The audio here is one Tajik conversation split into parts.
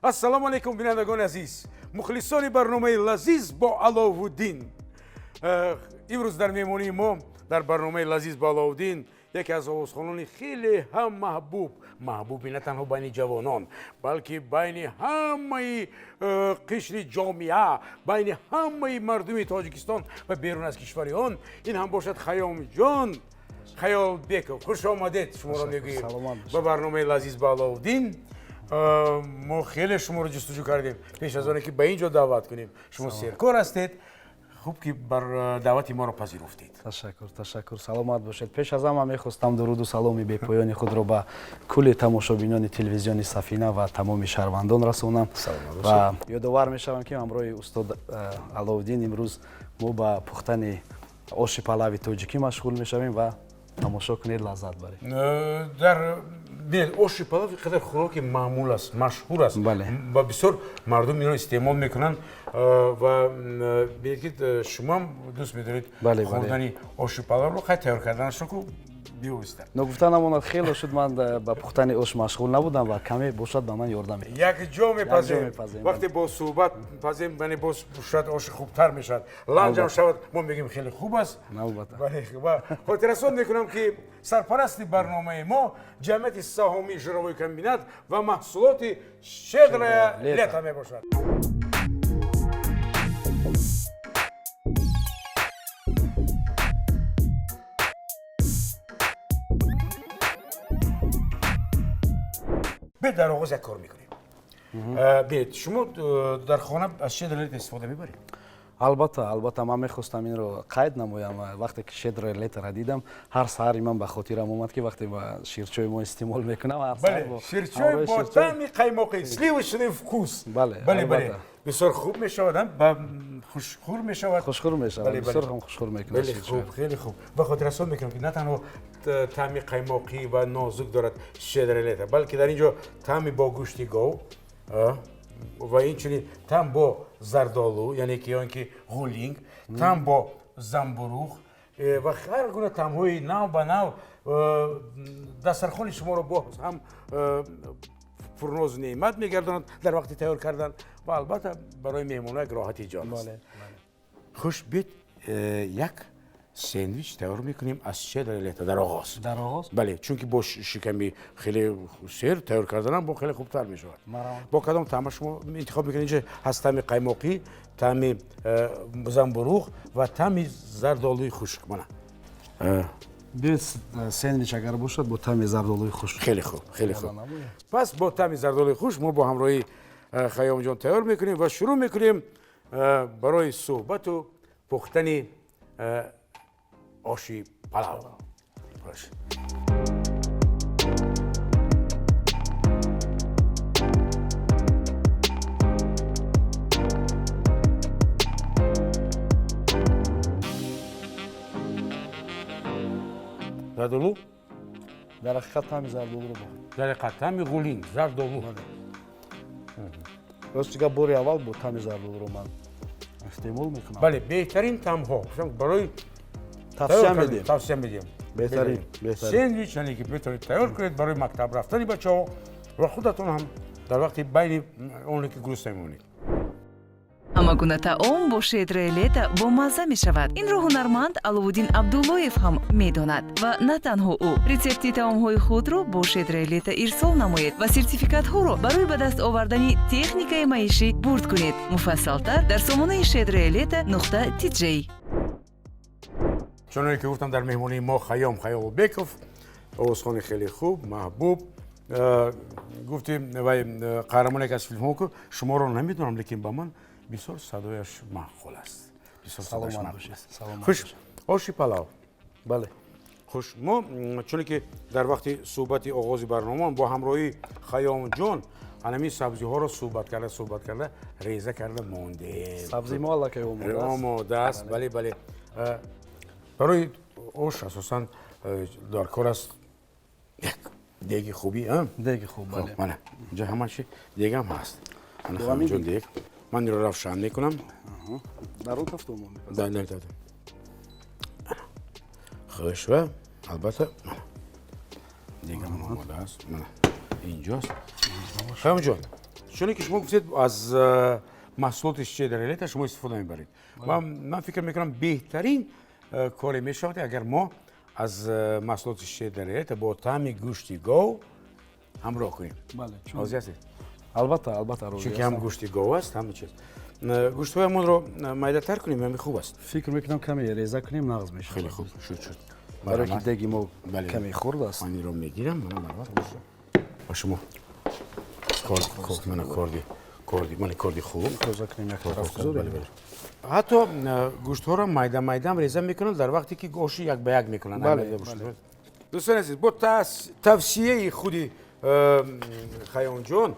Ассалому алайкум, бинандагони азиз, мухлисони барномаи Лазиз бо Аловуддин. Имрӯз дар меҳмонии мо дар барномаи Лазиз бо Аловуддин яке аз овозхонони хеле ҳам маҳбуб, маҳбуби на танҳо байни ҷавонон, балки байни ҳамаи қишри ҷомеа, байни ҳамаи мардуми Тоҷикистон ва берун аз кишвари он, ин ҳам бошад Хайёмҷон Хаёлбеков. Хуш омадед, шуморо мегӯем ба барномаи Лазиз бо Аловуддин. Мо хеле шуморо ҷустуҷӯ кардем пеш аз оне ки ба ин ҷо даъват кунем. Шумо серкор ҳастед, хуб ки бар даъвати моро пазируфтед. Ташаккур, ташаккур, саломат бошед. Пеш аз ҳама мехостам дуруду саломи бепоёни худро ба кулли тамошобинони телевизиони Сафина ва тамоми шаҳрвандон расонам ва ёдовар мешавам, ки ҳамроҳи устод Аловуддин имрӯз мо ба пухтани оши палави тоҷикӣ машғул мешавем ва тамошо кунед, лаззат баред. Дар бинед, оши палав қадар хӯроки маъмул аст, машҳур аст ва бисёр мардум инро истеъмол мекунанд. Ва бинед, ки шумоам дӯст медоред хӯрдани оши палавро, хай, тайёр карданашро ку бивосита. Ногуфта намонад, хеле шуд ман ба пухтани ош машғул набудам ва каме бошад ба ман ёрдам. Якҷо мепазем. Вақте бо суҳбат пазем, яъне боз шояд оши хубтар мешавад, ланҷам шавад, мо мегӯем хеле хуб аст. Ва хотиррасон мекунам, ки сарпарасти барномаи мо ҷамъияти саҳомии жировой комбинат ва маҳсулоти «Щедрое лето» мебошад. Бед, дар оғоз як кор мекунем. Бед, шумо дар хона аз «Щедрое лето» истифода мебаред? Албатта, албатта, ман мехостам инро қайд намоям. Вақте ки «Щедрое лето» ра дидам, ҳар саҳари ман ба хотирам омад, ки вақте ба ширчои мо истеъмол мекунам, ҳар саҳар ширчой бо таъми қаймоқи, сливочный вкус. Бале. Бале, бисёр хуб мешавад, ба хушхӯр мешавад. Хушхӯр мешавад, бисёр ҳам хушхӯр мекунад. Хеле хуб, хеле хуб. Ва хотиррасон мекунам, ки на танҳо таъми қаймоқӣ ва нозук дорад «Щедрое лето», балки дар ин ҷо таъми бо гӯшти гов ва инчунин таъм бо зардолу, яъне ки он ки ғулинг, таъм бо замбуруғ ва ҳар гуна таъмҳои нав ба нав дастархони шуморо боз ҳам пурнозу неъмат мегардонад дар вақти тайёр кардан ва албатта барои меҳмонҳо як роҳати ҷон аст. Хуш, бед, як сендвич тайёр мекунем аз «Щедрое лето» дар оғоз. Дар оғоз. Бале, чунки бо шиками хеле сер тайёр карданам бо хеле хубтар мешавад. Бо кадом таъма шумо интихоб мекунед? Инҷа ҳаст таъми қаймоқӣ, таъми замбуруғ ва таъми зардолуи хушк, мана. Биёед, сендвич агар бошад, бо таъми зардолуи хушк. Хеле хуб, хеле хуб. Пас бо таъми зардолуи хушк мо бо ҳамроҳии Хайёмҷон тайёр мекунем ва шурӯъ мекунем барои суҳбату пухтани оши палав. Бош. Зардолу. Дар ҳақиқат таъми зардолуро бо Дар ҳақиқат таъми ғулинг, зардолу. Рости гап, бори аввал бо таъми зардолуро ман истеъмол мекунам. Бале, беҳтарин таъмҳо барои Тавсия медиҳем. Тавсия медиҳем. Беҳтарин, беҳтарин. Сендвич, яъне ки метавонед тайёр кунед барои мактаб рафтани бачаҳо ва худатон ҳам дар вақти байни оне ки гурусна мемонед. Ҳама гуна таом бо «Щедрое лето» бомазза мешавад. Инро ҳунарманд Аловуддин Абдуллоев ҳам медонад ва на танҳо ӯ. Рецепти таомҳои худро бо «Щедрое лето» ирсол намоед ва сертификатҳоро барои ба даст овардани техникаи маишӣ бурд кунед. Муфассалтар дар сомонаи щедроелето.tj. Чуноне ки гуфтам, дар меҳмонии мо Хайём Хаёлбеков, овозхони хеле хуб, маҳбуб. Гуфти вай қаҳрамоне яке аз филмҳо ку шуморо намедонам, лекин ба ман бисёр садояш маъқул аст, бисёр садояш маъқул аст. Хуш, оши палав. Бале. Хуш, мо чуне ки дар вақти суҳбати оғози барнома бо ҳамроҳии Хайёмҷон ҳанамин сабзиҳоро суҳбат карда реза карда мондем. Сабзи мо аллакай омода аст. Омода аст, бале. Барои ош асосан дар кор аст як деги хуби. Деги хуб, бале. Мана, инҷа ҳамаши дегам ҳаст. Мана, ҷон, дег, ман инро равшан мекунам. Дар он тафтон. Да. Хуш, ва албатта дегам омода аст, мана, инҷост. Хайёмҷон. Чуне ки шумо гуфтед, аз маҳсулоти «Щедрая лето» шумо истифода мебаред ва ман фикр мекунам, беҳтарин коре мешавад, агар мо аз маҳсулоти «Щедрая лето» бо таъми гӯшти гов ҳамроҳ кунем. Розӣ ҳастед? Албатта, албатта. Чунки ҳам гӯшти гов аст, ҳама чиз. Гӯштҳоямонро майдатар кунем, ҳами хуб аст. Фикр мекунам, каме реза кунем, нағз мешавад. Хеле хуб шуд, шуд. Барои ки деги мо каме хурд аст. Ман инро мегирам, мана, марҳамат, ба шумо мана корди, корди, мана корди хуб. Тоза кунем, як тараф гузорем. Ҳатто гӯштҳоро майда майдаам реза мекунанд, дар вақте ки оши як ба як мекунанд. Дӯстони азиз, бо тавсияи худи Хайёмҷон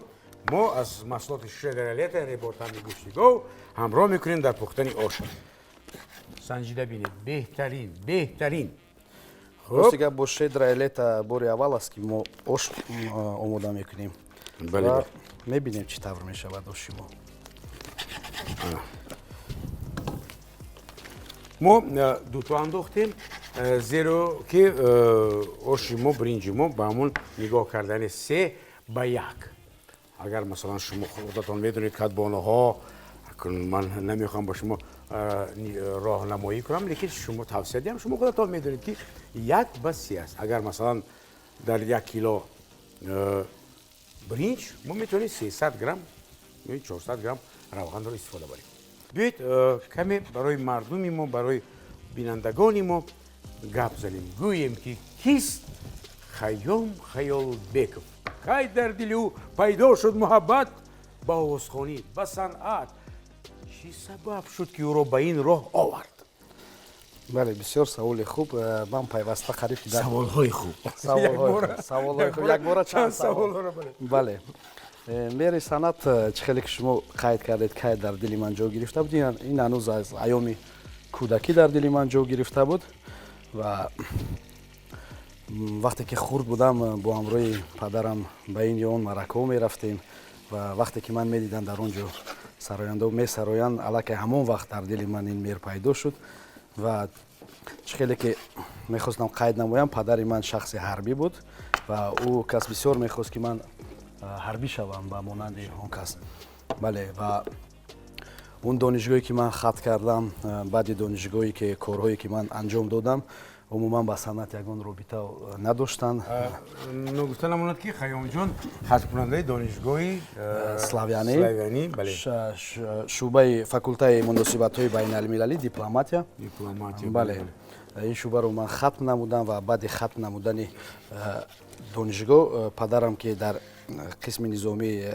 мо аз маҳсулоти «Щедрая лето», яъне бо таъми гӯшти гов, ҳамроҳ мекунем дар пухтани ош. Санҷида бинед, беҳтарин, беҳтарин. Рости гап, бо «Щедрая лето» бори аввал аст, ки мо ош омода мекунем. Мебинем, чӣ тавр мешавад оши мо. Мо дуто андохтем, зеро ки оши мо, бринҷи мо ба ҳамон нигоҳ кардани 3 ба 1. Агар, масалан, шумо худатон медонед, кадбонаҳо, ман намехоҳам ба шумо роҳнамоӣ кунам, лекин шумо тавсия диҳам, шумо худатон медонед, ки 1 ба 3 аст. Агар, масалан, дар 1 кило бринҷ мо метавонем 300 грамм, 400 грамм равғанро истифода барем. Биёед, каме барои мардуми мо, барои бинандагони мо гап занем, гӯем, ки кист Хайём Хаёлбеков, кай дар дили ӯ пайдо шуд муҳаббат ба овозхонӣ, ба санъат, чӣ сабаб шуд, ки ӯро ба ин роҳ овард? Бале, бисёр саволи хуб. Ман пайваста қариб Саволҳои хуб. Саволҳои хуб, якбора чанд савол. Бале, меҳри санъат, чӣ хеле ки шумо қайд кардед, кай дар дили ман ҷо гирифта буд, ин ҳанӯз аз айёми кӯдакӣ дар дили ман ҷо гирифта буд. Ва вақте ки хурд будам, бо ҳамроҳи падарам ба ин ё он маъракаҳо мерафтем ва вақте ки ман медидам, дар он ҷо сарояндао месароянд, аллакай ҳамон вақт дар дили ман ин меҳр пайдо шуд. Ва чӣ хеле ки мехостам қайд намоям, падари ман шахси ҳарбӣ буд ва ӯ кас бисёр мехост, ки ман ҳарбӣ шавам ба монанди он кас. Бале, ва он донишгоҳе ки ман хат кардам, баъди донишгоҳе ки корҳое ки ман анҷом додам, умуман ба санъат ягон робита надоштанд. Ногуфта намонад, ки Хайёмҷон хатмкунандаи донишгоҳи Славянӣ. Славянӣ, бале. Шӯъбаи факултаи муносибатҳои байналмилалӣ, дипломатия. Дипломатия. Бале, ин шӯъбаро ман хатм намудам ва баъди хатм намудани донишгоҳ, падарам, ки дар қисми низомии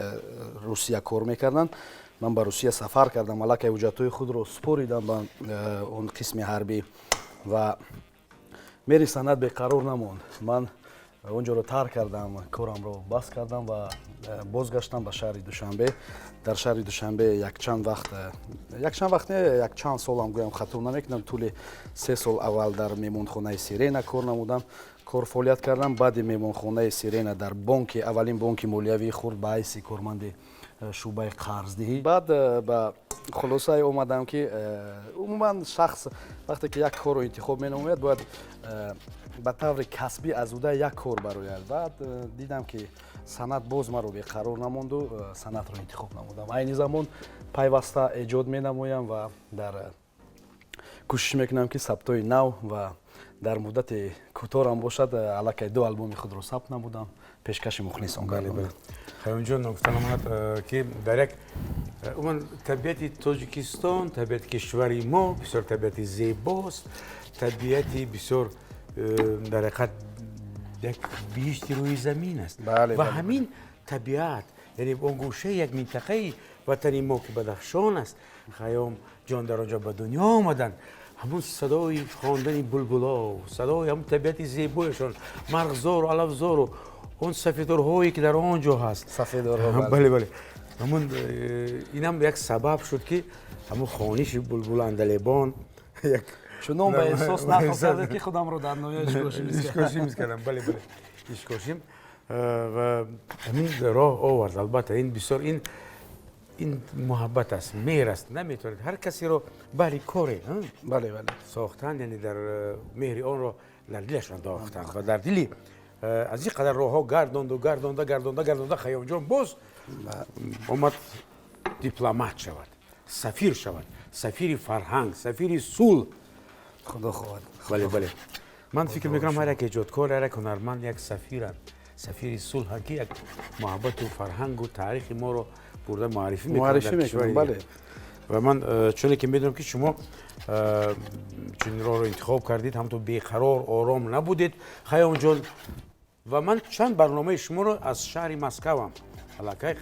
Русия кор мекарданд, ман ба Русия сафар кардам, аллакай ҳуҷҷатҳои худро супоридам ба он қисми ҳарбӣ ва меҳри санъат беқарор намонд. Ман он ҷоро тарк кардам, корамро бас кардам ва бозгаштам ба шаҳри Душанбе. Дар шаҳри Душанбе якчанд вақт, якчанд вақт не, якчанд солам гӯям, хато намекунам, тӯли 3 сол аввал дар меҳмонхонаи «Сирена» кор намудам, кор фаъолият кардам. Баъди меҳмонхонаи «Сирена» дар бонки, аввалин бонки молиявии хурд, ба ҳайси корманди шӯъбаи қарздиҳӣ. Баъд ба хулосае омадам, ки умуман шахс вақте ки як корро интихоб менамояд, бояд ба таври касбӣ аз уда як кор барояд. Баъд дидам, ки санъат боз маро беқарор намонду санъатро интихоб намудам. Айни замон пайваста эҷод менамоям ва дар кӯшиш мекунам, ки сабтҳои нав ва дар муддати кӯтоҳам бошад, аллакай ду албоми худро сабт намудам, пешкаши мухлисон гардонам. Хайёмҷон, ногуфта намонад, ки дар як умуман табиати Тоҷикистон, табиати кишвари мо бисёр табиати зебост, табиати бисёр дар ҳақиқат як биҳишти рӯи замин аст. Ва ҳамин табиат, яъне он гӯшаи як минтақаи ватани мо, ки Бадахшон аст, Хайём ҷон дар он ҷо ба дунё омаданд, ҳамун садои хондани булбуло, садои ҳамун табиати зебояшон, марғзору алафзору он сафедорҳое, ки дар он ҷо ҳаст. Сафедорҳо. Бале, ҳамун инам як сабаб шуд, ки ҳамун хониши булбулу андалебон як Чунон ба эҳсос нақл кардед, ки худамро дар ноҳияи Ишкошим Ишкошим кардам. Бале, Ишкошим. Ва ҳамин роҳ овард. Албатта, ин бисёр ин муҳаббат аст, меҳр аст. Наметавонед ҳар касеро баҳри коре Бале, бале. сохтан, яъне дар меҳри онро дар дилаш андохтан ва дар дили Аз ин қадар роҳҳо гардонду, гардонда, гардонда, гардонда, Хайёмҷон боз омад дипломат шавад, сафир шавад, сафири фарҳанг, сафири сулҳ. Худо хоҳад. Бале, бале, ман фикр мекунам, ҳар як эҷодкор, ҳар як ҳунарманд як сафиранд, сафири сулҳ, ки як муҳаббату фарҳангу таърихи моро бурда муаррифӣ мекунад. Бале. Ва ман чуне ки медонам, ки шумо чунин роҳро интихоб кардед, ҳамто беқарор, ором набудед, Хайёмҷон. Ва ман чанд барномаи шуморо аз шаҳри Москавам аллакай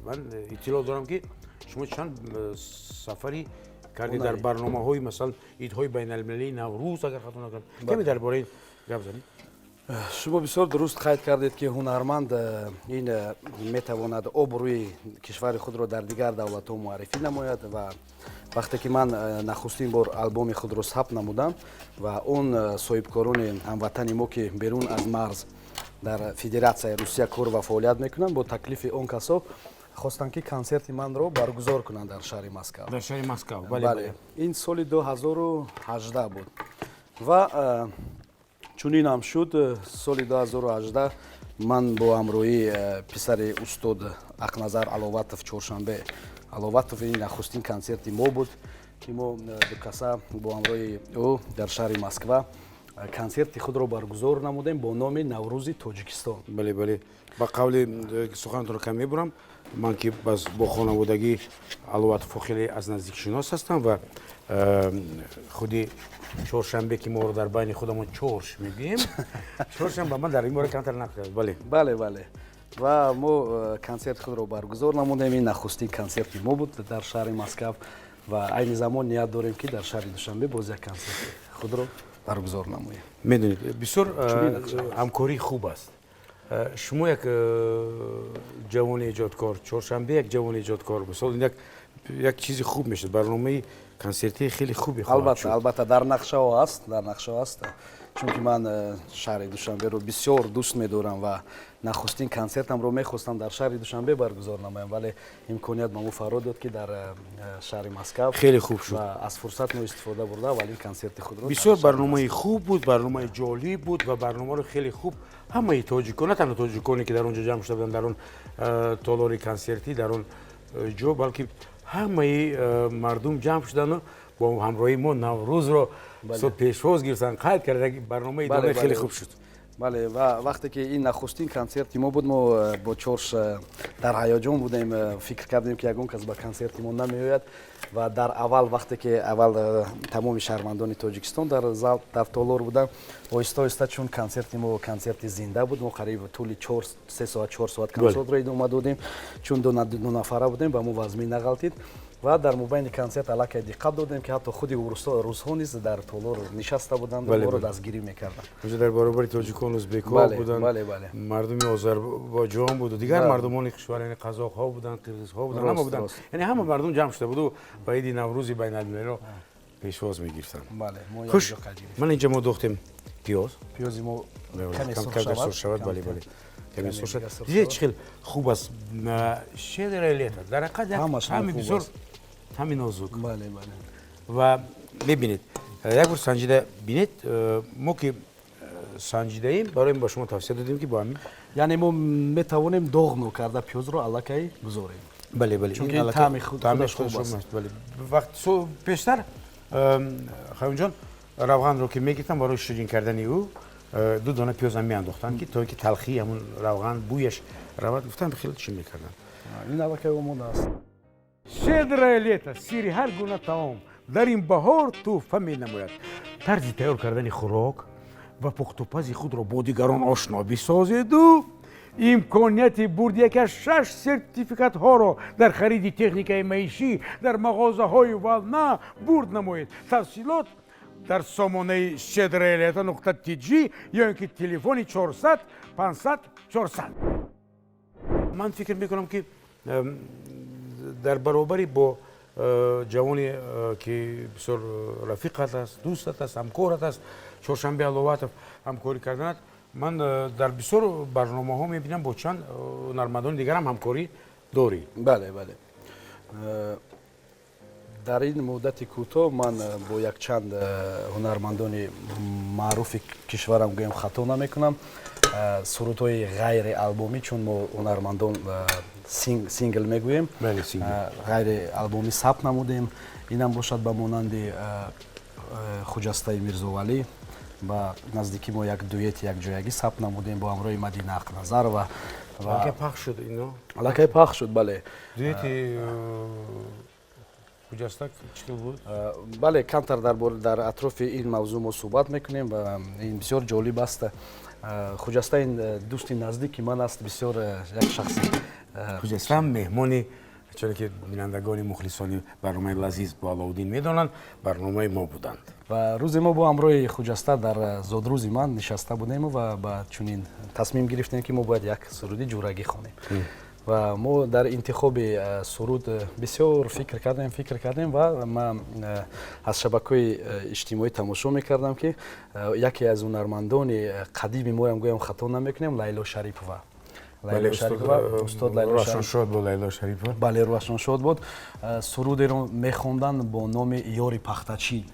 ман иттилоъ дорам, ки шумо чанд сафари кардед дар барномаҳои, масалан, идҳои байналмилалии Наврӯз, агар хато накунам. Каме дар бораи гап занед. Шумо бисёр дуруст қайд кардед, ки ҳунарманд ин метавонад обрӯи кишвари худро дар дигар давлатҳо муаррифӣ намояд. Ва вақте ки ман нахустин бор албоми худро сабт намудам ва он соҳибкорони ҳамватани мо, ки берун аз марз дар Федератсияи Русия кор ва фаъолият мекунанд, бо таклифи он касо хостанд, ки консерти манро баргузор кунанд дар шаҳри Москав. Дар шаҳри Москав. Бале, ин соли 2018 буд ва чунин ҳам шуд. Соли 2018 ман бо ҳамроҳии писари устод Ақназар Аловатов, Чоршанбе Аловатов, ин нахустин консерти мо буд, ки мо дукаса бо ҳамроҳи ӯ дар шаҳри Москва консерти худро баргузор намудем бо номи «Наврӯзи Тоҷикистон». Бале, бале, ба қавли суханатонро кам мебурам, ман ки бо хонаводагӣ Аловатовҳо хеле аз наздик шинос ҳастам ва худи Чоршанбе, ки моро дар байни худамон Чорш мегӯем, Чоршанбе ба ман дар ин бора камтар нақл кард. Бале. Бале, бале, ва мо консерти худро баргузор намудем. Ин нахустин консерти мо буд дар шаҳри Москав ва айни замон ният дорем, ки дар шаҳри Душанбе боз як консерти худро баргузор намоем. Медонед, бисёр ҳамкорӣ хуб аст. Шумо як ҷавони эҷодкор, Чоршанбе як ҷавони эҷодкор, мисол, як чизи хуб мешуд, барномаи консертии хеле хубе. Албатта, албатта, дар нақшаҳо аст, дар нақшаҳо аст, чунки ман шаҳри Душанберо бисёр дӯст медорам ва нахустин консертамро мехостам дар шаҳри Душанбе баргузор намоям, вале имконият ба мо фаро дод, ки дар шаҳри Москав. Хеле хуб шуд. Ва аз фурсат мо истифода бурда, аввалин консерти худро. Бисёр барномаи хуб буд, барномаи ҷолиб буд ва барномаро хеле хуб ҳамаи тоҷикон, на танҳо тоҷиконе, ки дар он ҷо ҷамъ шуда буданд, дар он толори консертӣ, дар он ҷо, балки ҳамаи мардум ҷамъ шудану бо ҳамроҳии мо Наврӯзро пешвоз гирифтанд. Қайд карда, барномаи идома хеле хуб шуд. Бале, ва вақте ки ин нахустин консерти мо буд, мо бо Чорш дар ҳаяҷон будем, фикр кардем, ки ягон кас ба консерти мо намеояд. Ва дар аввал, вақте ки аввал тамоми шаҳрвандони Тоҷикистон дар зал, дар толор буданд, оҳиста оҳиста, чун консерти мо консерти зинда буд, мо қариб тӯли 3 соат, 4 соат консертро идома додем. Чун ду нафара будем, ба мо вазмин нағалтид ва дар мобайни консерт аллакай диққат додем, ки ҳатто худи русҳо низ дар толор нишаста буданд, моро дастгирӣ мекарданд. Онҷо дар баробари тоҷикон узбекҳо буданд, мардуми Озарбойҷон буду дигар мардумони кишвар, яъне қазоқҳо буданд, қирғизҳо буданд, ҳама буданд, яъне ҳама мардум ҷамъ шуда буду ба иди Наврӯзи байналмилалиро пешвоз мегирифтанд. Хуш, ман инҷа мо дохтем пиёз. Пиёзи мо каме сурх шавад. Бале, бале, каме сурх шавад. Дидед, чӣ хел хуб аст «Щедрое лето», дар ҳақиқат як таъми бисёр, таъми нозук. Ва мебинед, як бор санҷида бинед, мо ки санҷидаем, барои ба шумо тавсия додем, ки бо ҳамин. Яъне мо метавонем доғ нокарда пиёзро аллакай гузорем. Бале, бале. Чунки таъми худаш хуб аст. Бале, вақт пештар, Хайёмҷон, равғанро ки мегирифтам барои ширин кардани ӯ, ду дона пиёзам меандохтанд, ки то ки талхии ҳамун равған бӯяш равад, гуфтам, хеле чӣ мекарданд. Ин аллакай омода аст. «Щедрое лето» сири ҳар гуна таом дар ин баҳор тӯҳфа менамояд. Тарзи тайёр кардани хӯрок ва пухтупази худро бо дигарон ошно бисозеду имконияти бурди яке аз шаш сертификатҳоро дар хариди техникаи маишӣ дар мағозаҳои «Волна» бурд намоед. Тафсилот дар сомонаи щедроелето.tg ё ин ки телефони 400 500 400. Ман фикр мекунам, ки дар баробари бо ҷавоне, ки бисёр рафиқат аст, дӯстат аст, ҳамкорат аст, Чоршанбе Аловатов, ҳамкорӣ карданат, ман дар бисёр барномаҳо мебинам, бо чанд ҳунармандони дигарам ҳамкорӣ дорӣ. Бале, бале, дар ин муддати кӯтоҳ ман бо якчанд ҳунармандони маъруфи кишварам, гӯям хато намекунам. Сурудҳои ғайриалбомӣ, чун мо ҳунармандон сингл мегӯем, ғайриалбомӣ сабт намудем. Инам бошад ба монанди Хуҷастаи Мирзовалӣ, ба наздикӣ мо як дуэти якҷоягӣ сабт намудем бо ҳамроҳи Мадина Ақназарова. Аллакай пахш шуд ино? Аллакай пахш шуд, бале. Дуэти Хуҷаста чӣ хел буд? Бале, камтар дар атрофи ин мавзӯъ мо суҳбат мекунем ва ин бисёр ҷолиб аст. Хуҷаста ин дӯсти наздики ман аст, бисёр як шахси Хуҷаста меҳмони, чунки бинандагони мухлисони барномаи Лазиз бо Аловуддин медонанд, барномаи мо буданд. Ва рӯзе мо бо ҳамроҳи Хуҷаста дар зодрӯзи ман нишаста будем ва ба чунин тасмим гирифтем, ки мо бояд як суруди ҷурагӣ хонем. Ва мо дар интихоби суруд бисёр фикр кардем, фикр кардем ва ман аз шабакаҳои иҷтимоӣ тамошо мекардам, ки яке аз ҳунармандони қадими моям, гӯям хато намекунем, Лайло Шарипова, устод Лайлошод буд, Лайло Шарипова. Бале, рӯҳашон шод буд. Сурудеро мехонданд бо номи «Ёри пахтачин»,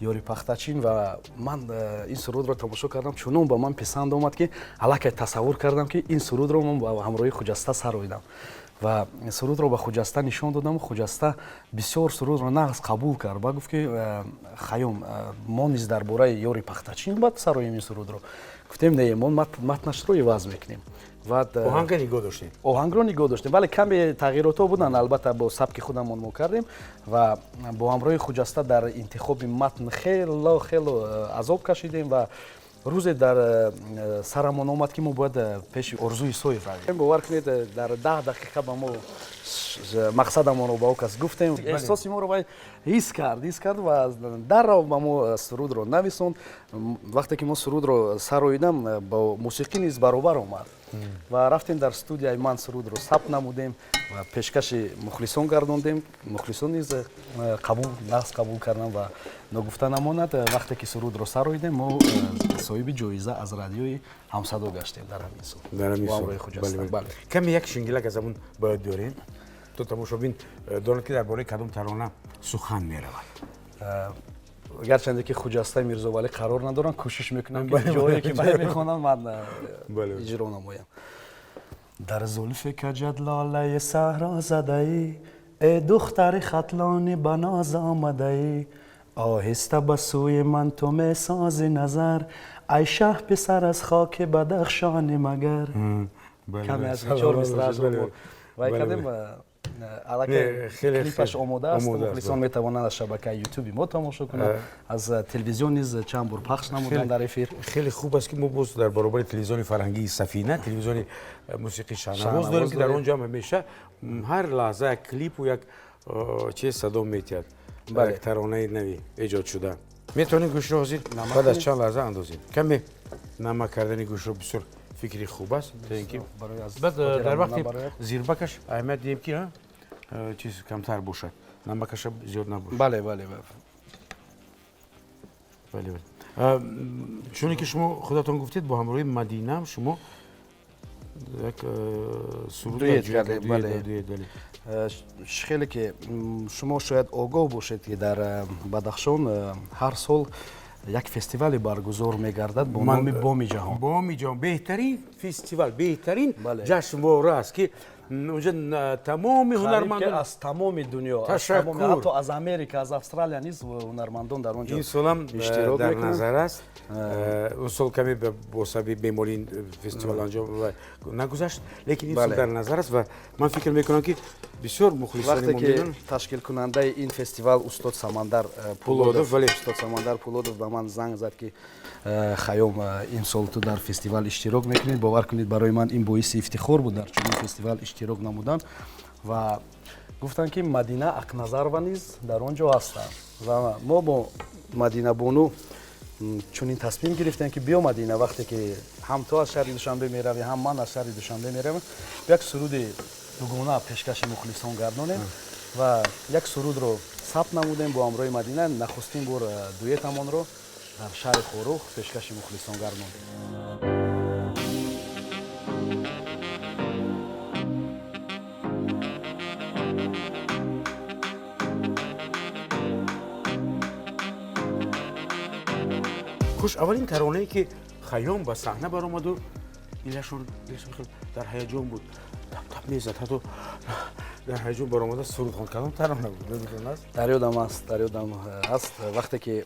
«Ёри пахтачин». Ва ман ин сурудро тамошо кардам, чунон ба ман писанд омад, ки аллакай тасаввур кардам, ки ин сурудро ман ба ҳамроҳи Хуҷаста сароидам. Ва сурудро ба Хуҷаста нишон додам. Хуҷаста бисёр сурудро нағз қабул кард ва гуфт, ки Хайём, мо низ дар бораи ёри пахтачин бояд сароем ин сурудро. Гуфтем, не, мо матнашро иваз мекунем. Оҳанга нигоҳ доштем. Оҳангро нигоҳ доштем, вале каме тағйиротҳо буданд, албатта, бо сабки худамон мо кардем. Ва бо ҳамроҳи Хуҷаста дар интихоби матн хело хело азоб кашидем. Ва рӯзе дар сарамон омад, ки мо бояд пеши Орзу Исоев равем. Бовар кунед, дар 10 дақиқа ба мо мақсадамонро ба ӯ кас гуфтем. Эҳсоси моро вай ҳис кард, ҳис кард ва даррав ба мо сурудро нависонд. Вақте ки мо сурудро сароидам, бо мусиқӣ низ баробар омад. Ва рафтем, дар студияи ман сурудро сабт намудем ва пешкаши мухлисон гардондем. Мухлисон низ қабул, нағз қабул карданд. Ва ногуфта намонад, вақте ки сурудро сароидем, мо соҳиби ҷоиза аз радиои Ҳамсадо гаштем дар ҳамин сол. Дар ҳамин сол. Каме як шингилак аз ҳамун бояд биёрем, то тамошобин донад, ки дар бораи кадом тарона сухан меравад. Гарчанде ки Хуҷастаи Мирзовалӣ қарор надорам, кӯшиш мекунам, ки ҷое ки вай мехонам, ман иҷро намоям. Дар зулфи каҷат лолаи саҳро задаӣ, э духтари Хатлони, ба ноз омадаӣ. Оҳиста ба сӯи ман ту месозӣ назар, ай шаҳ писар аз хоки Бадахшони магар. Каме аз чор мисраашро вай кардем. Аллакай клипаш омода аст, мухлисон метавонанд аз шабакаи Ютуби мо тамошо кунанд. Аз телевизион низ чанд бор пахш намуданд дар эфир. Хеле хуб аст, ки мо боз дар баробари телевизиони фарҳангии Сафина телевизиони мусиқии Шаҳнавоз дорем, ки дар он ҷо ҳам ҳамеша ҳар лаҳза як клипу як чиз садо метиҳад, як таронаи нави эҷод шуда. Метавонем гӯшро ҳозир баъд аз чанд лаҳза андозем. Каме намак кардани гӯшро бисёр фикри хуб аст, то ин ки баъд дар вақти зирбакаш аҳамият диҳем, ки чиз камтар бошад, намакаша зиёд набошад. Бале. Бале, чуне ки шумо худатон гуфтед, бо ҳамроҳи Мадинаам шумо як суруд дуэт кардем. Бале, хеле ки шумо шояд огоҳ бошед, ки дар Бадахшон ҳар сол як фестивале баргузор мегардад бо номи Боми ҷаҳон. Боми ҷаҳон беҳтарин фестивал, беҳтарин ҷашнвора аст, ки унҷа тамоми ҳунармандон аз тамоми дунё, ҳатто аз Америка, аз Австралия низ ҳунармандон дар он ҷо ин солам иштирок дар назар аст. Он сол каме бо сабаби бемории фестивал анҷом нагузашт, лекин ин сол дар назар аст ва ман фикр мекунам, ки бисёр мухлисони вақте ки ташкилкунандаи ин фестивал устод Самандар Пулодов, устод Самандар Пулодов ба ман занг зад, ки Хайём, имсол ту дар фестивал иштирок мекунӣ. Бовар кунед, барои ман ин боиси ифтихор буд дар чунин фестивал иштирок намудан. Ва гуфтанд, ки Мадина Ақназарова низ дар он ҷо ҳастанд. Ва мо бо Мадинабону чунин тасмим гирифтем, ки биё, Мадина, вақте ки ҳам ту аз шаҳри Душанбе меравӣ, ҳам ман аз шаҳри Душанбе меравам, як суруди дугона пешкаши мухлисон гардонем. Ва як сурудро сабт намудем бо ҳамроҳи Мадина. Нахустин бор дуэтамонро дар шаҳри Хоруғ пешкаши мухлисон гардондем. Хуш, аввалин таронае, ки Хайём ба саҳна баромаду Дилашон дар ҳаяҷон буд, тап-тап мезад, ҳатто дар ҳаяҷон баромада суруд хонд. Кадом тарона буд, ёдатон аст? Дар ёдам аст, дар ёдам аст. Вақте ки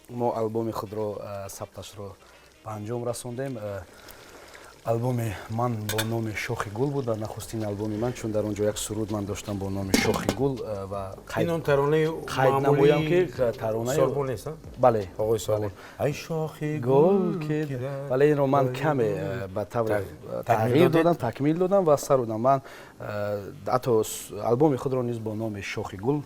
мо албоми худро сабташро ба анҷом расондем, албоми ман бо номи «Шохи гул» буд ва нахустин албоми ман, чун дар он ҷо як суруд ман доштам бо номи «Шохи гул» ва ин он таронаи қайд намоям, ки таронаи Сорбон нест? Бале. Оғои Сорбон, ай шохи гул ки. Вале инро ман каме ба таври тағйир додам, такмил додам ва сарудам. Ман ҳатто албоми худро низ бо номи «Шохи гул»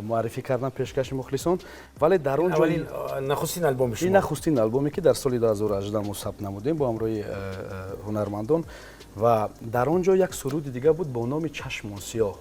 муаррифӣ кардам пешкаши мухлисон, вале дар он ҷо нахустин албоми шумо? Ин нахустин албоме, ки дар соли 2018 мо сабт намудем бо ҳамроҳи ҳунармандон, ва дар он ҷо як суруди дига буд бо номи «Чашмон сиёҳ».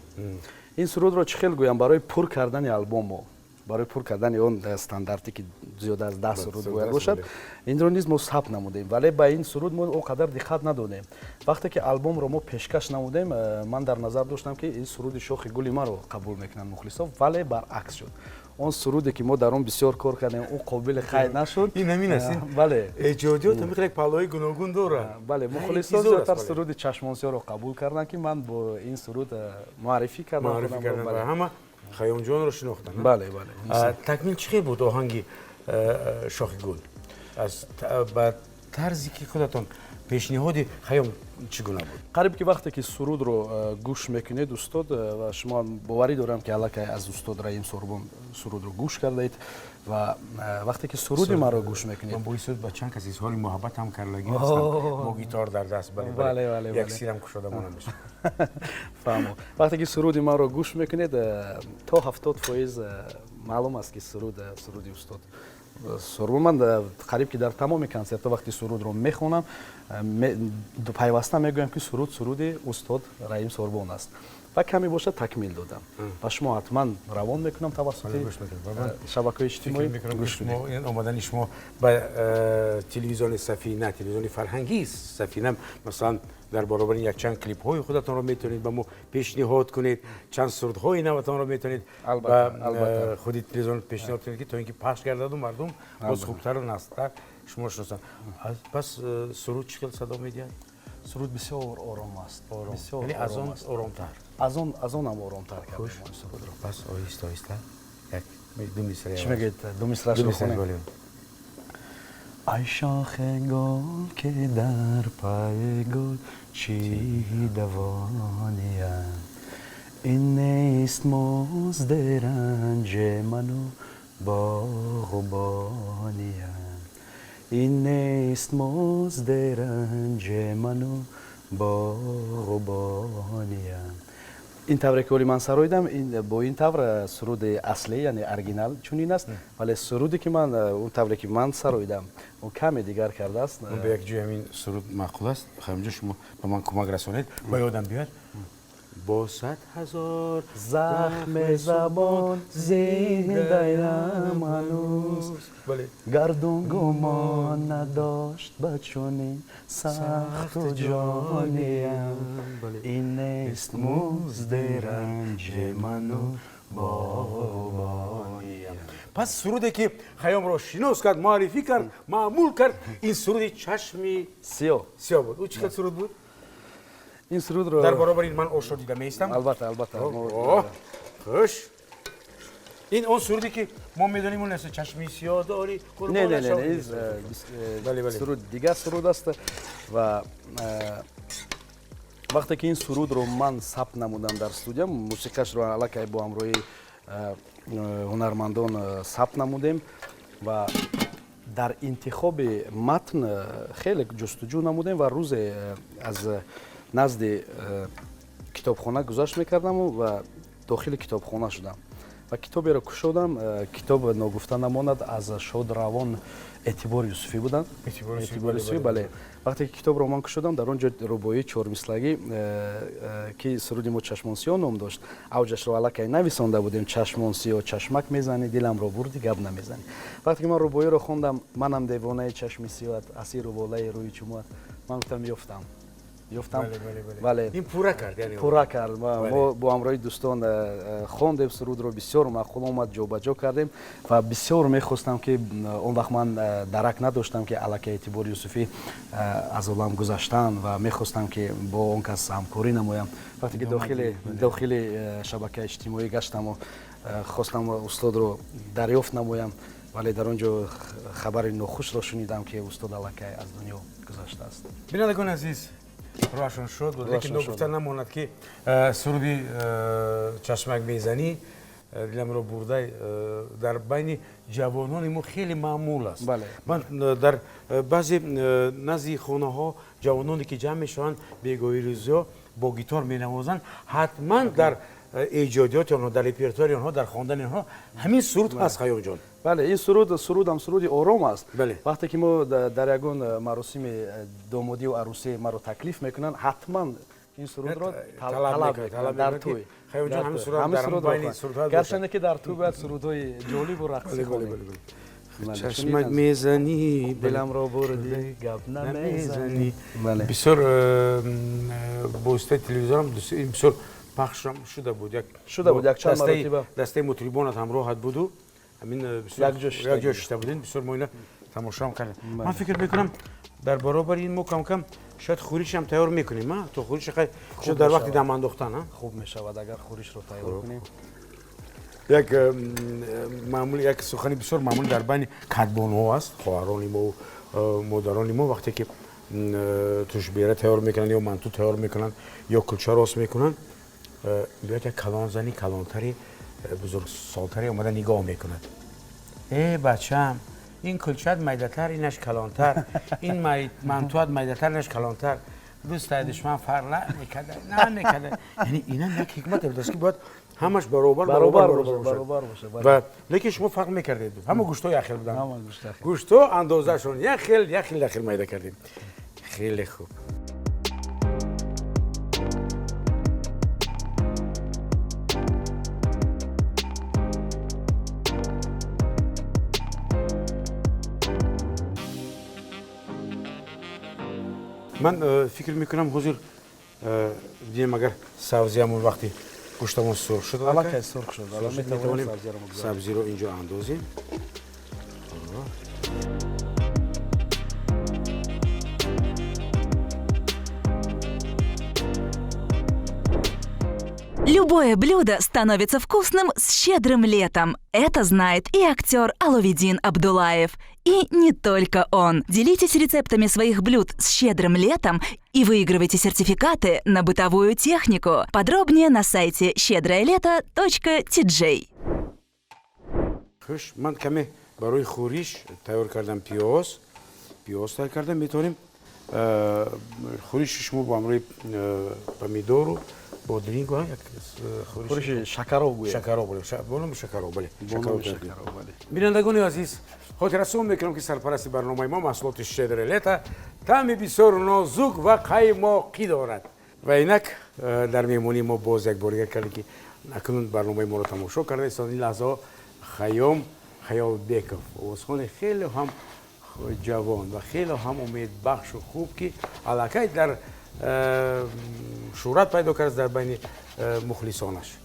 Ин сурудро, чӣ хел гӯям, барои пур кардани албомо, барои пур кардани он стандарте, ки зиёда аз 10 суруд бояд бошад, инро низ мо сабт намудем, вале ба ин суруд мо он қадар диққат надодем. Вақте ки албомро мо пешкаш намудем, ман дар назар доштам, ки ин суруди «Шохи гули» маро қабул мекунанд мухлисон, вале баръакс шуд. Он суруде, ки мо дар он бисёр кор кардем, он қобили қайд нашуд. Ин ҳамин аст. Бале. Эҷодиёт ҳамин хел як паҳлӯи гуногун дорад. Бале, мухлисон зиёдтар суруди «Чашмон сиёҳро» қабул карданд, ки ман бо ин суруд муаррифӣ кардам. Муаррифӣ кардам, ҳама Хайёмҷонро шинохтанд. Бале. Такмил чӣ хел буд оҳанги «Шохи гул»? Аз ба тарзе, ки худатон пешниҳоди Хайём, чӣ гуна буд? Қариб ки вақте ки сурудро гӯш мекунед, устод, ва шумо, боварӣ дорам, ки аллакай аз устод Раҳим Сорбон сурудро гӯш кардаед, ва вақте ки суруди маро гӯш мекунед Ман бо ин суруд ба чанд кас изҳори муҳаббат ҳам кардагӣ ҳастам, бо гитор дар даст. Бале. Як сирам кушода монам. Фаҳмо. Вақте ки суруди маро гӯш мекунед, то 70% маълум аст, ки суруд суруди устод Сорбон. Ман қариб ки дар тамоми консертҳо вақти сурудро мехонам, пайваста мегӯям, ки суруд суруди устод Раҳим Сорбон аст ва каме бошад, такмил додам. Ба шумо ҳатман равон мекунам тавассути шабакаҳои иҷтимоӣ. Гӯш. Омадани шумо ба телевизиони Сафина, телевизиони фарҳангии Сафина, масалан, дар баробари якчанд клипҳои худатонро метавонед ба мо пешниҳод кунед, чанд сурудҳои наватонро метавонед ба худи телевизион пешниҳод кунед, ки то ин ки пахш гардаду мардум боз хубтару наздтар шумо шиносанд. Пас суруд чӣ хел садо медиҳад? Суруд бисёр ором аст. Яъне аз он оромтар? Аз он ҳам оромтар кардем сурудро. Пас оҳиста оҳиста як ду мисра. Чӣ мегӯед, ду мисрашро хонем? Ай шохи гул, ки дар пайи гул чидавониям, ин нест музди ранҷи ману боғубониям, ин нест музди ранҷи ману боғубониям. Ин тавре ки оли ман сароидам, бо ин тавр суруди аслӣ, яъне оригинал, чунин аст, вале суруде, ки ман, он тавре ки ман сароидам, он каме дигар кардааст. Ба як ҷои ҳамин суруд маъқул аст, ҳаминҷо шумо ба ман кӯмак расонед, ба ёдам биёд: бо 100 000 захми забон зиндаям ҳанӯз, гардун гумон надошт ба чунин сахту ҷониям, ин нест музди ранҷи ману боғбониям. Пас суруде, ки Хайёмро шинос кард, муаррифӣ кард, маъмул кард, ин суруди «Чашми сиёҳ». Сиёҳ буд. Ӯ чӣ хел суруд буд? Ин сурудро Дар баробари ин ман ошро дида меистам. Албатта, албатта. Хуш, ин он суруде, ки мо медонем, он аст: чашми сиёҳ дорӣ. Не, не, не, суруд дигар суруд аст. Ва вақте ки ин сурудро ман сабт намудам дар студия, мусиқашро аллакай бо ҳамроҳи ҳунармандон сабт намудем ва дар интихоби матн хеле ҷустуҷӯ намудем. Ва рӯзе аз назди китобхона гузашт мекардаму ва дохили китобхона шудам ва китоберо кушодам. Китоб, ногуфта намонад, аз шодравон Эътибор Юсуфӣ буданд, Эътибор Юсуфӣ, бале. Вақте ки китобро ман кушодам, дар он ҷо рубоии чормислагӣ, ки суруди мо «Чашмон сиёҳ» ном дошт, авҷашро аллакай нависонда будем: чашмон сиёҳ, чашмак мезанӣ, диламро бурдӣ, гап намезанӣ. Вақте ки ман рубоиро хондам: манам девонаи чашми сиёҳат, асиру волаи рӯи чумоат, ман гуфтам: ёфтам. Ёфтам. Бале. Ин пурра кард, яъне. Пурра кард. Мо бо ҳамроҳи дӯстон хондем сурудро, бисёр маъқул омад, ҷобаҷо кардем ва бисёр мехостам, ки он вақт ман дарак надоштам, ки аллакай Эътибор Юсуфӣ аз олам гузаштанд ва мехостам, ки бо он кас ҳамкорӣ намоям. Вақте ки дохили шабакаи иҷтимоӣ гаштаму хостам устодро дарёфт намоям, вале дар он ҷо хабари нохушро шунидам, ки устод аллакай аз дунё гузаштааст. Бинандагони азиз, рӯҳашон шод буд, лекин ногуфта намонад, ки суруди «Чашмак мезанӣ, диламро бурда» дар байни ҷавонони мо хеле маъмул аст. Ман дар баъзе назди хонаҳо ҷавононе, ки ҷамъ мешаванд, бегоҳи рӯзиҳо бо гитор менавозанд, ҳатман дар эҷодиёти онҳо, дар репертуари онҳо, дар хондани онҳо ҳамин суруд ҳаст, Хайёмҷон. Бале, ин сурудам суруди ором аст. Вақте ки мо дар ягон маросими домодию арӯсӣ маро таклиф мекунанд, ҳатман ин сурудро талаб мекунанд дар тӯй. Гарчанде ки дар тӯй бояд сурудҳои ҷолибу рақсӣ хонем. Чашмак мезанӣ, диламро бурдӣ, гап намезанӣ. Бисёр бо воситаи телевизорам бисёр пахшам шуда буд. Шуда буд якчанд маротиба. Дастаи мутрибонат ҳамроҳат буду, ҳамин якҷо шишта будем, бисёр мо ина тамошоам кардем. Ман фикр мекунам, дар баробари ин мо кам-кам шояд хӯришам тайёр мекунем, то хӯриш шояд дар вақти дам андохтан. Хуб мешавад, агар хӯришро тайёр кунем. Як маъмул, як сухани бисёр маъмул дар байни кадбонҳо аст, хоҳарони мо, модарони мо, вақте ки тушбера тайёр мекунанд ё манту тайёр мекунанд ё кулча рост мекунанд, биёд як калонзани калонтари, бузургсолтаре омада нигоҳ мекунад: «Э, бачаам, ин кулчаат майдатар, инаш калонтар, ин мантуат майдатар, инаш калонтар, дӯст душман фарқ намекарда, намекарда». Яъне инам як ҳикмате будааст, ки бояд ҳамаш баробар баробар бошад. Ва лекин шумо фарқ мекардед, ҳама гӯштҳо як хел буданд, гӯштҳо андозаашон як хел, як хел, як хел майда кардем. Хеле хуб. Ман фикр мекунам, ҳозир дидем, агар сабзиамон вақти гӯштамон сурх шуд. Аллакай сурх шуд, метавонем сабзиро инҷо андозем. Любое блюдо становится вкусным с щедрым летом. Это знает и актер Аловидин Абдулаев. И не только он. Делитесь рецептами своих блюд с щедрым летом и выигрывайте сертификаты на бытовую технику. Подробнее на сайте щедроелето.tj. Хуш, ман каме барои хӯриш тайёр кардам пиёз. Пиёз тайёр кардам, метавонем хӯриши шумо бо ҳамроҳи помидору бодринг як хӯриши шакароб гӯем. Шакароб, бо номи шакароб, бале. Бинандагони азиз, хотиррасон мекунам, ки сарпарасти барномаи мо маҳсулоти «Щедрое лето» таъми бисёр нозук ва қаймоқӣ дорад. Ва инак дар меҳмонии мо боз як бор дигар карде, ки акнун барномаи моро тамошо карда истода, ин лаҳзаҳо Хайём Хаёлбеков, овозхони хеле ҳам ҷавон ва хеле ҳам умедбахшу хуб, ки аллакай дар шӯҳрат пайдо кардааст дар байни мухлисонаш.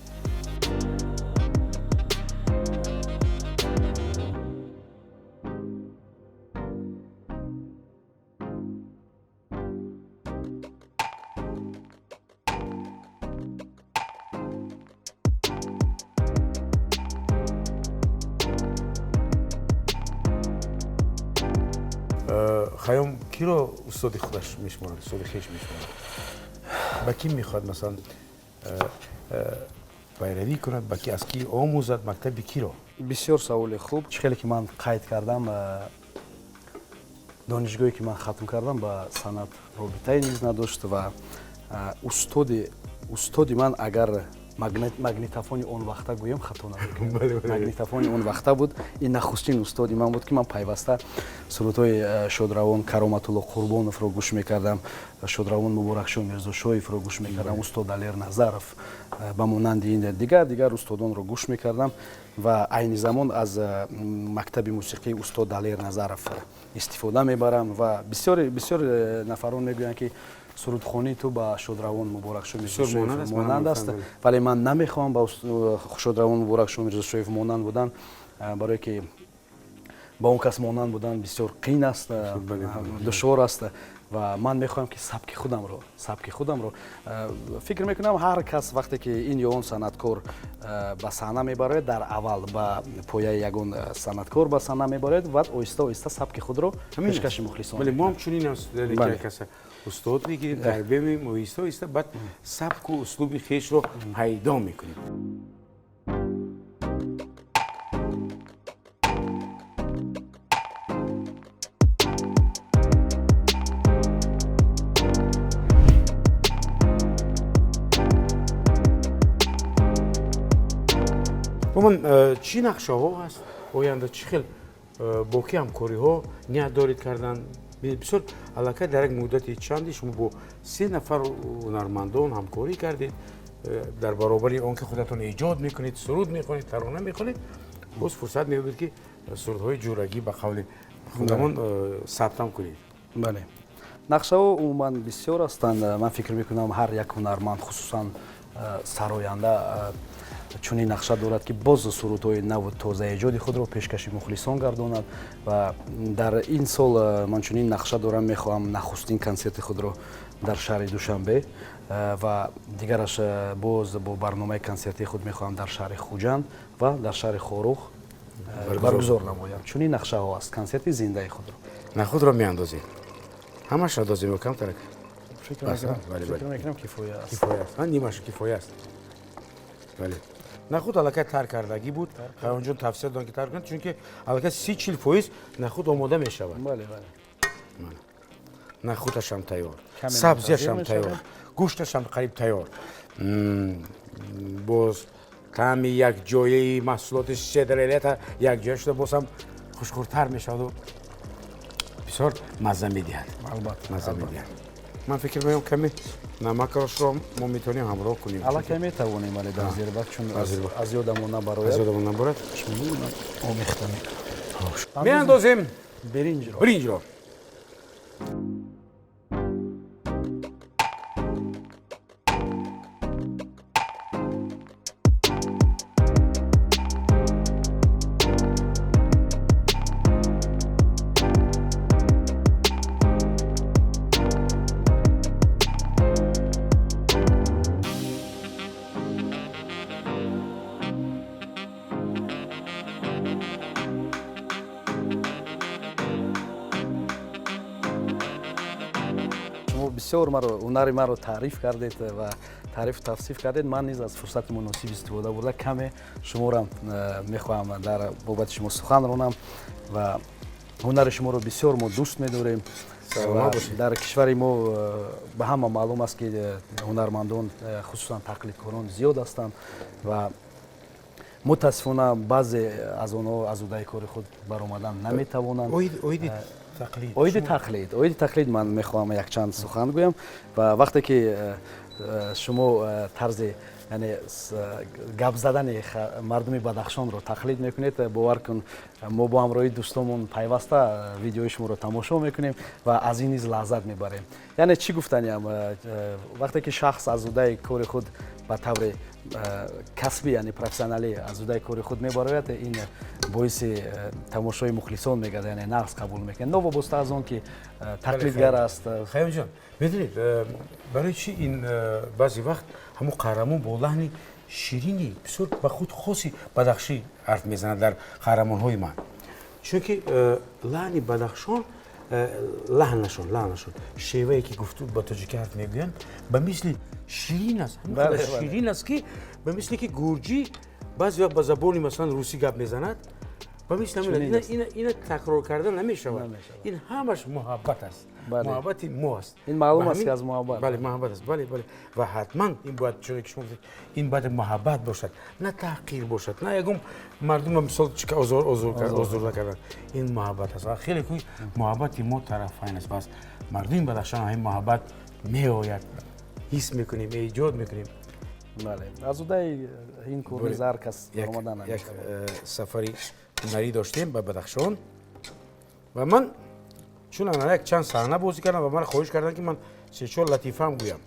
Хайём киро устоди худаш мешуморад, устоди хеш мешуморад? Ба кӣ мехоҳад, масалан, пайравӣ кунад, ба ки, аз кӣ омӯзад, мактаби киро? Бисёр саволи хуб. Чӣ хеле ки ман қайд кардам, донишгоҳе ки ман хатм кардам, ба санъат робитае низ надошт ва устоди ман, агар магнитофони он вақта гӯем, хато намекунам, магнитофони он вақта буд. Ин нахустин устоди ман буд, ки ман пайваста сурудҳои шодравон Кароматулло Қурбоновро гӯш мекардам, шодравон Муборакшо Мирзошоевро гӯш мекардам, устод Далер Назаров, ба монанди ин дигар дигар устодонро гӯш мекардам ва айни замон аз мактаби мусиқии устод Далер Назаров истифода мебарам. Ва бисёр бисёр нафарон мегӯянд, ки Сурудхонии ту ба шодравон Муборакшо Мирзошоев монанд аст, вале ман намехоҳам ба шодравон Муборакшо Мирзошоев монанд будан, барое ки ба он кас монанд будан бисёр қиин аст, душвор аст. Ва ман мехоҳам, ки сабки худамро. Фикр мекунам, ҳар кас вақте ки ин ё он санъаткор ба саҳна мебарояд, дар аввал ба пояи ягон санъаткор ба саҳна мебарояд ва оҳиста оҳиста сабки худро пешкаши мухлисон. Бале, мо ҳам чунин аст, каса устод мегирем, тарбия меем, оҳиста оҳиста баъд сабку услуби хешро пайдо мекунем. Умуман, чӣ нақшаҳо ҳаст оянда? Чӣ хел, бо ки ҳамкориҳо ният доред кардан? Бисёр аллакай дар як муддати чанде шумо бо се нафар ҳунармандон ҳамкорӣ кардед. Дар баробари он ки худатон эҷод мекунед, суруд мехонед, тарона мехонед, боз фурсат меёбед, ки сурудҳои ҷурагӣ, ба қавли худамон, сабтам кунед. Бале, нақшаҳо умуман бисёр ҳастанд. Ман фикр мекунам, ҳар як ҳунарманд, хусусан сароянда, чунин нақша дорад, ки боз сурудҳои наву тозаэҷоди худро пешкаши мухлисон гардонад. Ва дар ин сол ман чунин нақша дорам: мехоҳам нахустин консерти худро дар шаҳри Душанбе ва дигараш боз бо барномаи консертии худ мехоҳам дар шаҳри Хуҷанд ва дар шаҳри Хоруғ баргузор намоям. Чунин нақшаҳо аст, консерти зиндаи худро. Нахудро меандозем? Ҳамашро андозем ё камтарак? Фикр мекунам, кифоя аст. Кифоя аст, нимаш кифоя аст, бале. Нахуд аллакай тар кардагӣ буд. Хайёнҷон тавсия доданд, ки тар кунед, чунки аллакай 30-40% нахуд омода мешавад. Бале, бале. Нахудашам тайёр, сабзиашам тайёр, гӯшташам қариб тайёр. Боз таъми якҷояи маҳсулоти Щедрая Лето якҷоя шуда, боз ҳам хушхӯртар мешаваду бисёр мазза медиҳад. Албатта. Мазза медиҳад. Ман фикр мекунам, каме намакашро мо метавонем ҳамроҳ кунем. Аллакай метавонем, вале дар зербак, чун аз ёдамон набарояд. Аз ёдамон набарад. Омехта мекунам. Меандозем. Биринҷро. Биринҷро. Бисёр маро, ҳунари маро таъриф кардед ва таърифу тавсиф кардед. Ман низ аз фурсати муносиб истифода бурда, каме шуморо мехоҳам дар бобати шумо сухан ронам. Ва ҳунари шуморо бисёр мо дӯст медорем. Дар кишвари мо ба ҳама маълум аст, ки ҳунармандон, хусусан тақлидкорон, зиёд ҳастанд ва мутаассифона баъзе аз онҳо аз уҳдаи кори худ баромадан наметавонанд. Оиди тақлид ман мехоҳам якчанд сухан гӯям. Ва вақте ки шумо тарзи, яъне гап задани мардуми Бадахшонро тақлид мекунед, бовар кун, мо бо ҳамроҳии дӯстонмон пайваста видеои шуморо тамошо мекунем ва аз ин низ лаззат мебарем. Яъне чӣ гуфтаниам? Вақте ки шахс аз уҳдаи кори худ ба таври касбӣ, яъне профессионалӣ, аз уҳдаи кори худ мебарояд, ин боиси тамошои мухлисон мегардад, яъне нағз қабул мекунад, новобаста аз он ки тақлидгар аст. Хайёмҷон, медонед, барои чӣ ин баъзе вақт ҳамун қаҳрамон бо лаҳни ширини бисёр ба худ хоси бадахшӣ ҳарф мезанад дар қаҳрамонҳои ман? Чунки лаҳни Бадахшон, лаҳнашон, шевае ки гуфту ба тоҷикӣ ҳарф мегӯянд, ба мисли ширин аст, ширин аст, ки ба мисли ки гурҷӣ баъзе вақт ба забони, масалан, русӣ гап мезанад, ба мисли ина такрор кардан намешавад. Ин ҳамаш муҳаббат аст, муҳаббати мо аст. Ин маълум аст, ки аз муҳаббат. Бале, муҳаббат аст, бале. Ва ҳатман ин бояд, чуне ки шумо гуфтед, ин бояд муҳаббат бошад, на таҳқир бошад, на ягон мардумро, мисол, озурда кардан. Ин муҳаббат аст ва хеле ки муҳаббати мо тарафайн аст. Бас мардуми Бадахшон ҳамин муҳаббат меояд, ҳис мекунем, эҷод мекунем. Бале, аз уҳдаи ин кор низ ҳар кас омода намешавад. Як сафари ҳунарӣ доштем ба Бадахшон ва ман чун ана як чанд саҳна бозӣ кардам ва маро хоҳиш карданд, ки ман се-чор латифаам гӯям.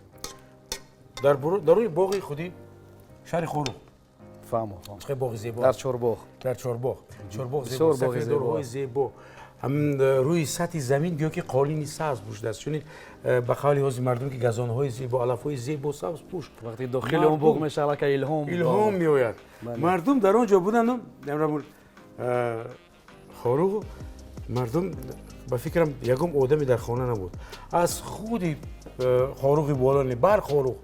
Дар рӯи боғи худи шаҳри Хоруғ. Фаҳмо. Чӣ боғи зебо. Дар Чорбоғ. Дар Чорбоғ. Чорбоғ зебо, сафедорҳои зебо. Рӯи сатҳи замин гӯё ки қолини сабз пӯшидааст. Чунин ба қавли ҳозир мардум ки газонҳои зебо, алафҳои зебо сабз пӯш. Вақте дохили он боғ мешава, аллакай илҳом илҳом меояд. Мардум дар он ҷо буданд, Хоруғ мардум ба фикрам ягон одаме дар хона набуд. Аз худи Хоруғи болони бар Хоруғ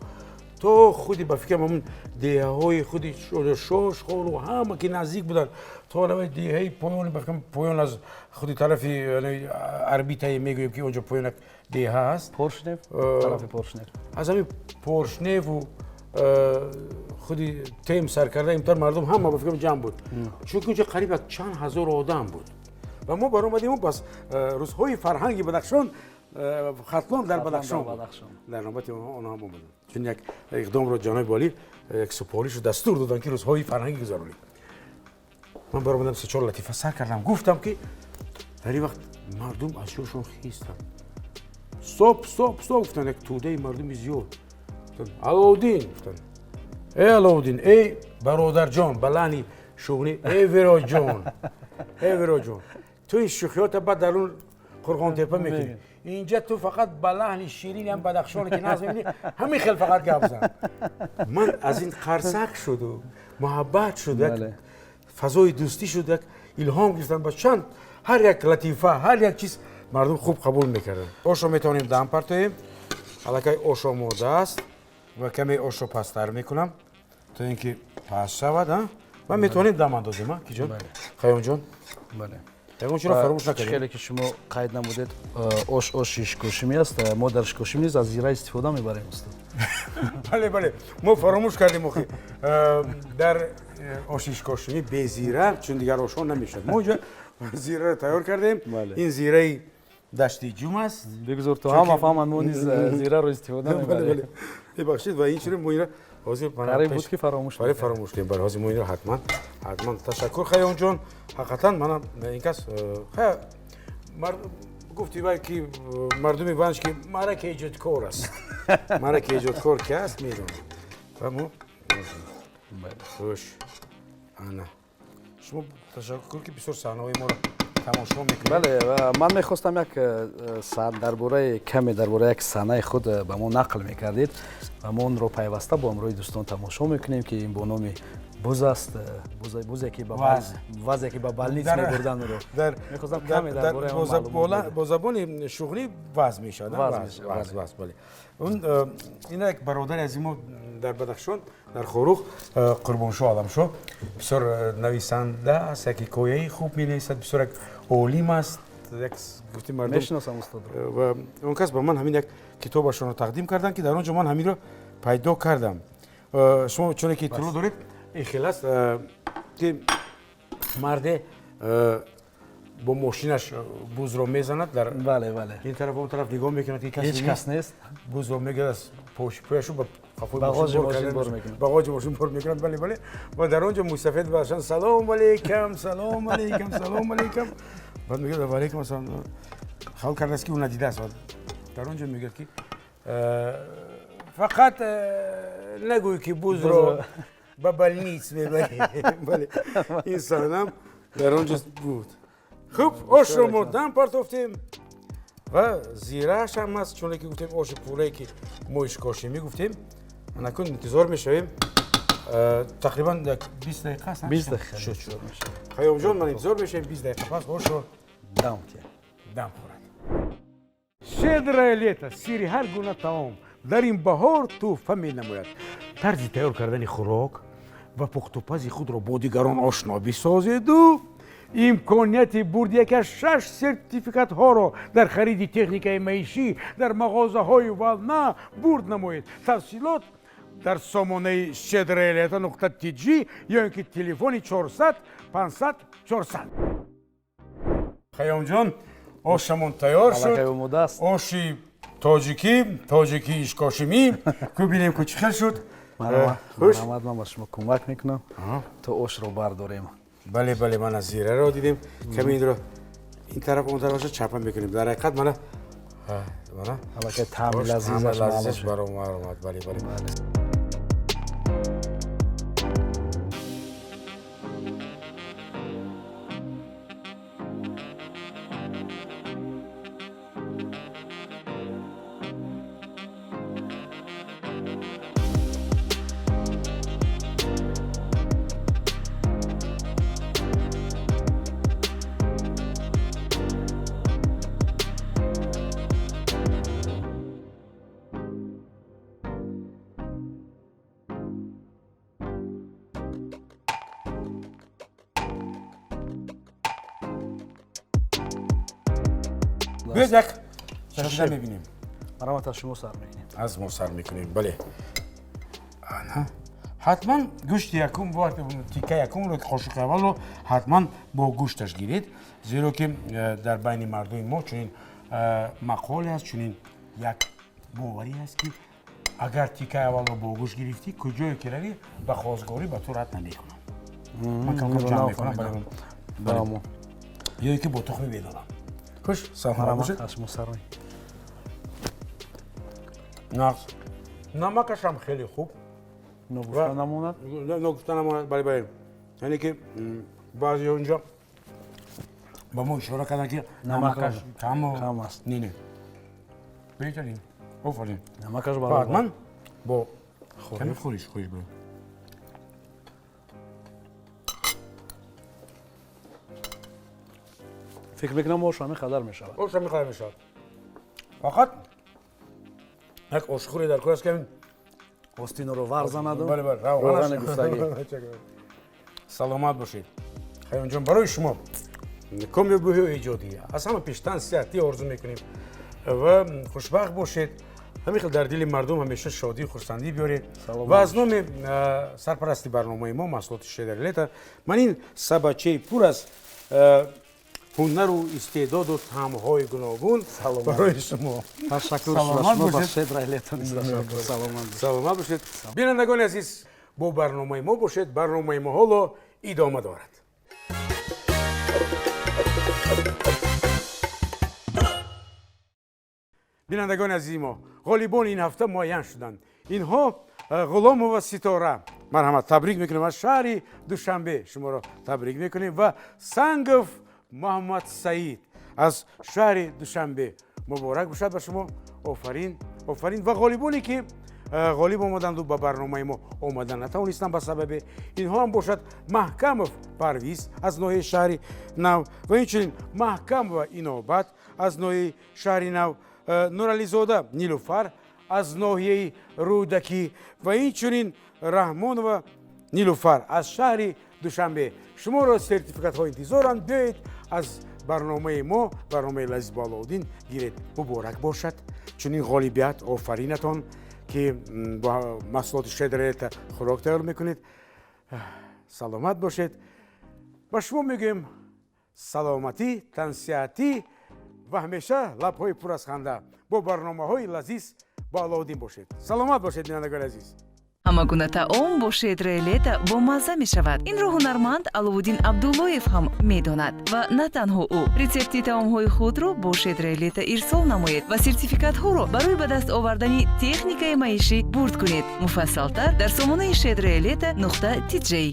то худи ба фикрам ҳамун деҳаҳои худи Шош Хоруғ ҳама ки наздик буданд, то деҳаи поён, ба фикрам поён аз худи тарафи Арбитае мегӯем ки онҷо поён як деҳа аст. Поршнев, тарафи Поршнев. Аз ҳамин Поршневу худи Тем сар карда имтар мардум ҳама ба фикрам ҷамъ буд. Чунки онҷо қариб як чанд ҳазор одам буд. Ва мо баромадем, пас рӯзҳои фарҳанги Бадахшон, Хатлон дар Бадахшон дар навбати онҳо ҳам омаданд. Чун як иқдомро ҷаноби олӣ як супоришу дастур доданд ки рӯзҳои фарҳангӣ гузаронем. Ман баромадам, се-чор латифа сар кардам, гуфтам ки дар ин вақт мардум аз ҷошон хистанд. Стоп, стоп, стоп гуфтанд, як тӯдаи мардуми зиёд. Алоуддин гуфтанд. Эй Алоуддин, эй бародарҷон, ба лаҳни шуғнӣ, эй Вероҷон, эй Вероҷон, ту ин шӯхиёта баъд дар он Қурғонтепа мекунӣ. Инҷа ту фақат ба лаҳни ширини ҳам Бадахшоне ки назм мебинӣ, ҳамин хел фақат гап зан. Ман аз ин қарсак шуду муҳаббат шуд, як фазои дӯстӣ шуд, як илҳом гирифтам. Ба чанд ҳар як латифа, ҳар як чиз мардум хуб қабул мекарданд. Ошро метавонем дам партоем. Аллакай ош омода аст ва каме ошро пасттар мекунам то ин ки паст шавад, ва метавонем дам андозем, киҷон? Хайёмҷон, ягон чиро фаромӯш накардем? Хеле ки шумо қайд намудед, ош оши ишкошимӣ аст. Мо дар ишкошим низ аз зира истифода мебарем, устод. Бале, бале, мо фаромӯш кардем. Охи дар оши ишкошимӣ бе зира чун дигар ошҳо намешавад. Мо инҷо зираро тайёр кардем. Ин зираи дашти ҷум аст. Бигзор то ҳама фаҳманд, мо низ зираро истифода мебарем. Мебахшед, ва ин чиро мо инро ҳозир қариб буд ки фаромӯш бале, фаромӯш кардем. Бале, ҳозир мо инро ҳатман, ҳатман. Ташаккур, Хайёмҷон. Ҳақиқатан мана ин кас гуфти вай ки мардуми Ванҷ ки мара ки эҷодкор аст, мара ки эҷодкор ки аст, медонам. Ва мо хуш ана шумо ташаккур ки бисёр саҳнаҳои моро тамошо мекунед. Бале, ман мехостам як дар бораи каме дар бораи як саҳнаи худ ба мо нақл мекардед ва мо онро пайваста бо ҳамроҳи дӯстон тамошо мекунем, ки ин бо номи буз аст, бузе ки вазе ки ба больниц мебурданд ӯро. Мехостам каме дар бораи он маълумот. Бо забони шуғлӣ ваз мешавад. Ваз, ваз, бале. Ин як бародари азизи мо дар Бадахшон, дар Хоруғ, Қурбоншоҳ Аламшоҳ, бисёр нависанда аст, як ҳикояи хуб менависад, бисёр як олим аст, як гуфти мардум. Мешиносам устодро. Ва он кас ба ман ҳамин як китобашонро тақдим карданд, ки дар он ҷо ман ҳаминро пайдо кардам. Шумо чуне ки иттилоъ доред, ин хел аст ки марде бо мошинаш бузро мезанад дар бале, бале. Ин тараф, он тараф нигоҳ мекунад ки ҳеҷ кас нест. Бузро мегирад, аз пошипояшу ба қафои мошин бор мекунад, бағоҷи мошин бор мекунад. Бале, бале. Ва дар он ҷо мусафед башан: «Салом алейкум, салом алейкум, салом алейкум». Баъд мегӯяд: «Ва алейкум ассалом». Хаёл кардааст ки ӯ надидааст. Дар он ҷо мегӯяд ки фақат нагӯй ки бузро ба больниц мебарӣ. Бале, ин саҳнам дар он ҷо буд. Хуб, ошро мо дам партофтем ва зирааш ҳам аст, чуне ки гуфтем, оши пуррае ки мо ишкошимӣ гуфтем. Анакун интизор мешавем тақрибан як 20 дақиқа аст. 20 дақиқа. Шуд, шуд. Хайёмҷон, ман интизор мешавем, 20 дақиқа пас ошро дам дам хӯрад. Щедрое лето сири ҳар гуна таом дар ин баҳор тӯҳфа менамояд. Тарзи тайёр кардани хӯрок ва пухтупази худро бо дигарон ошно бисозеду имконияти бурди яке аз шаш сертификатҳоро дар хариди техникаи маишӣ дар мағозаҳои Волна бурд намоед. Тафсилот дар сомонаи щедроелето.tg ё ин ки телефони 400 500 400. Хайёмҷон, ошамон тайёр шуд. Оши тоҷикӣ, тоҷикӣ ишкошимӣ ку бинем ку чӣ хел шуд. Марҳамат, ман ба шумо кӯмак мекунам то ошро бардорем. Бале, бале, мана зираро дидем, каме инро ин тараф, он тарафаша чапа мекунем. Дар ҳақиқат мана Аллакай таъми лазизаш маълум шуд. Баромад, бале, бале. Биёед як чашида мебинем. Марҳамат, аз шумо сар мекунем. Аз мо сар мекунем, бале. Ана, ҳатман гӯшти якум, тика якумро, қошуқи аввалро ҳатман бо гӯшташ гиред, зеро ки дар байни мардуми мо чунин мақоле аст, чунин як боварӣ аст, ки агар тикаи аввалро бо гӯшт гирифтӣ, куҷое ки равӣ, ба хозгорӣ ба ту рад намекунам. Ман камкам ҷамъ мекунам ё ки бо тухми бедонам. Хуш, саломат бошед. Аз шумо сар. Нағз, намакашам хеле хуб. Ногуфта намонад. Ногуфта намонад, бале, бале. Яъне ки баъзеҳо инҷо ба мо ишора карданд, ки намакаш кам аст. Не, не, беҳтарин, офарин. Намакаш баробар. Ҳатман бо ками хӯриш, хӯриш. Фикр мекунам, ош ҳамин қадар мешавад. Ош ҳамин қадар мешавад, фақат як ошхӯре дар кор аст, ки остинро варзанаду бале, бале, роғани гуфтагӣ. Саломат бошед, Хайёнҷон. Барои шумо комёбиҳои эҷодӣ, аз ҳама пештан сиҳатӣ орзу мекунем ва хушбахт бошед. Ҳамин хел дар дили мардум ҳамеша шодию хурсандӣ биёред. Ва аз номи сарпарасти барномаи мо, маҳсулоти «Щедрое лето», ман ин сабачаи пур аз ҳунару истеъдоду таъмҳои гуногун барои шумо. Ташаккур. Саломат бошед. Бинандагони азиз, бо барномаи мо бошед, барномаи мо ҳоло идома дорад. Бинандагони азизи мо, ғолибони ин ҳафта муайян шуданд. Инҳо Ғуломова Ситора, марҳамат, табрик мекунем, аз шаҳри Душанбе шуморо табрик мекунем, ва Сангов Муҳаммад Саид аз шаҳри Душанбе, муборак бошад ба шумо, офарин, офарин. Ва ғолибоне ки ғолиб омаданду ба барномаи мо омадан натавонистанд ба сабабе, инҳо ҳам бошад: Маҳкамов Парвиз аз ноҳияи Шаҳри Нав ва инчунин Маҳкамова Инобат аз ноҳияи Шаҳри Нав, Нурализода Нилуфар аз ноҳияи Рӯдакӣ ва инчунин Раҳмонова Нилуфар аз шаҳри Душанбе. Шуморо сертификатҳо интизоранд, биёед аз барномаи мо, барномаи «Лазиз бо Аловуддин» гиред. Муборак бошад чунин ғолибият, офаринатон, ки бо маҳсулоти «Щедрое лето» хӯрок тайёр мекунед. Саломат бошед. Ба шумо мегӯем саломатӣ, тансиҳатӣ ва ҳамеша лабҳои пур аз ханда. Бо барномаҳои «Лазиз бо Аловуддин» бошед. Саломат бошед, бинандагони азиз. Ҳама гуна таом бо «Щедрое лето» бомазза мешавад. Инро ҳунарманд Аловуддин Абдуллоев ҳам медонад ва на танҳо ӯ. Рецепти таомҳои худро бо «Щедрое лето» ирсол намоед ва сертификатҳоро барои ба даст овардани техникаи маишӣ бурд кунед. Муфассалтар дар сомонаи щедрое лето нуқта тиҷей.